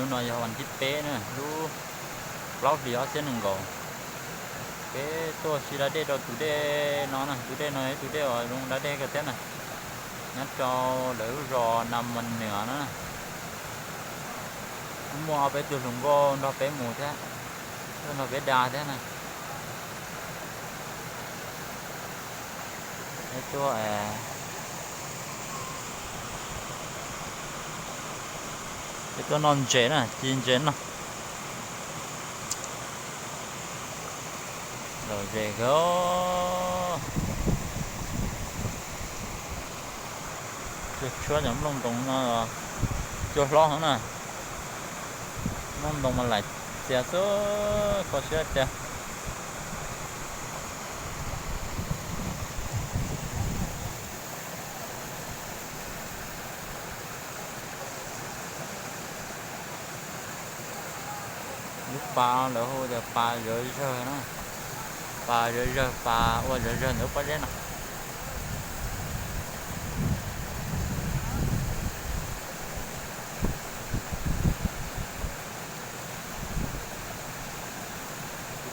Hnub no yog vas thib peb na, lub plaub hlis ob txhiab nees nkaum. Peb tuaj sim da dej rau tus dej no na, tus dej no yog ib tus dej uas zoo da dej kawg thiab na, nyob rau lawv lub zos Nas Mas Nws no na. Muaj ob peb tug hluas nkauj nrog peb mus thiab, nrog peb da thiab na. Peb tuaj, peb tuaj noj ntses na, ci ntses noj. Lom zem kawg. Cuag tshuab cov nplooj ntoos no, cua hlob heev na. Nplooj ntoos mas laim txias xwb, kho siab tiag. Lub pas lawv hu tias pas zawv zawg na, pas zawv zawg, pas ua zawv zawg ntawm lub pob zeb no.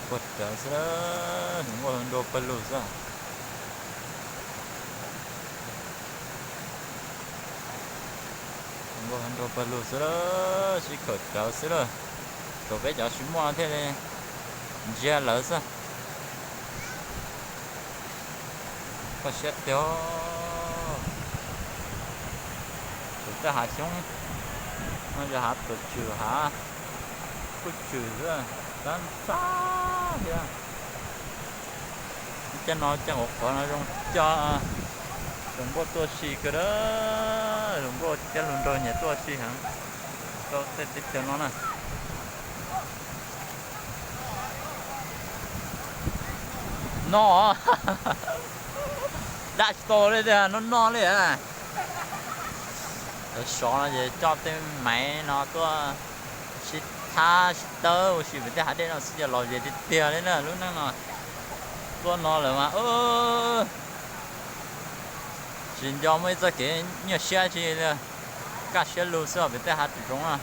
Puag rawv xwb, hluas nkauj hluas nraug pawg lug xwb. Hluas nkauj hluas nraug pawg lug xwb, sib khawm rawv xwb lawm. Tsuas peb cov tsis muaj thiaj li ntsiag lawv xwb. Koj siab tiag. Tus tej hav xyoob no yog hav tuam tswm, hav kuj tswm xwb, tab ntxhab thiab. Caij no caij quav quav no zoo coj hluas nkauj tuaj si kawg, hluas nkauj thiab hluas nraug nyiam tuaj si heev rau tej teb chaws no na. No, dab tsis tau li tiag, no no li. Sov no ces coj tej maiv no tuaj sib thab sib tawb ua si pem tej hav dej no xwb ces lom zem tiag tiag li na lub neej no. Tuaj no lawm mas tsis nco muaj ib txoj kev nyuaj siab tsi li, kaj siab lug xwb os pem tej hav zoov na.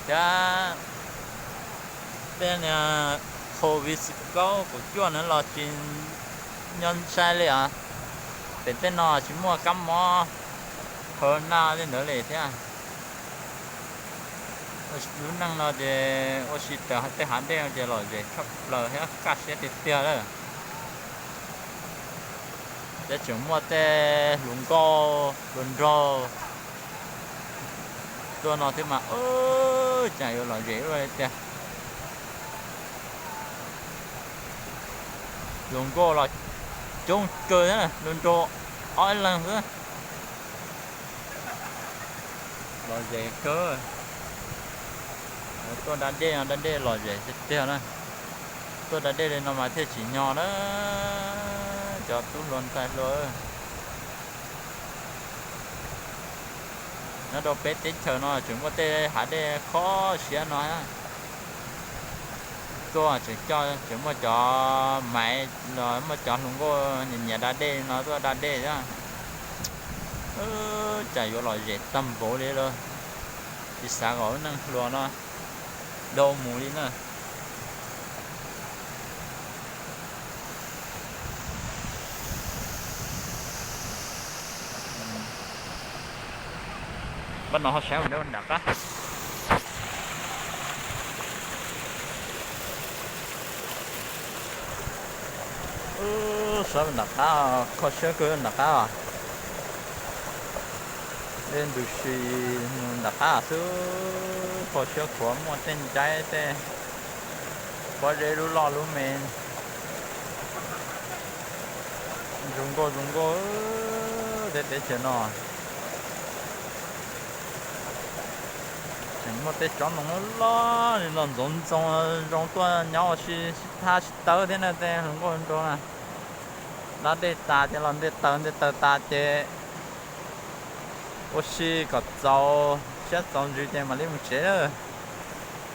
Thiab tej niag COVID kaum cuaj no los tsis nco ntshai li os. Pem tej no tsis muaj kab mob corona li ntawd li thiab. Lub neej no ces ua si raws tej hav dej no ces lom zem tshaj plaws thiab kaj siab tiag tiag lawm. Ces tseem muaj tej hluas nkauj hluas nraug tuaj no thiab mas cas yuav lom zem luaj li tiag. Hluas nkauj los coob kawg, hluas nraug ob leeg xwb. Lom zem kawg. Tuaj da dej no da dej lom zem tiag tiag na. Tuaj da dej li no mas thiaj tsim nyog na cov tub hluas ntxhais hluas. Nyob rau peb teb chaws no tseem muaj tej hav dej kho siab no. Tuaj tseem coj tseem muaj cov maiv los muaj cov hluas nkauj nyiam nyiam da dej no tuaj da dej thiab. Cas yuav lom zem tag npaum li lawm. Tsis xav kom lub neej hluas no dau mus li na. Pab no ho saib mus nram qab. Saib nram qab, kho siab kawg nram qab os. Dej ntws si nram qab xwb, kho siab khuav muaj tej ncaib tej pob zeb lub loj lub me. Zoo nkauj zoo nkauj, tej teb chaws no tseem muaj tej tsob ntoo loj loj li no ntxoov ntxoo zoo tuaj nyob ua si sib thab sib tawb thiab na tej hluas nkauj nraug na. Dab dej tas ces los nte taws, nte taws tas ces ua si kom txaus siab txaus ntsws ces mam li mus tsev na.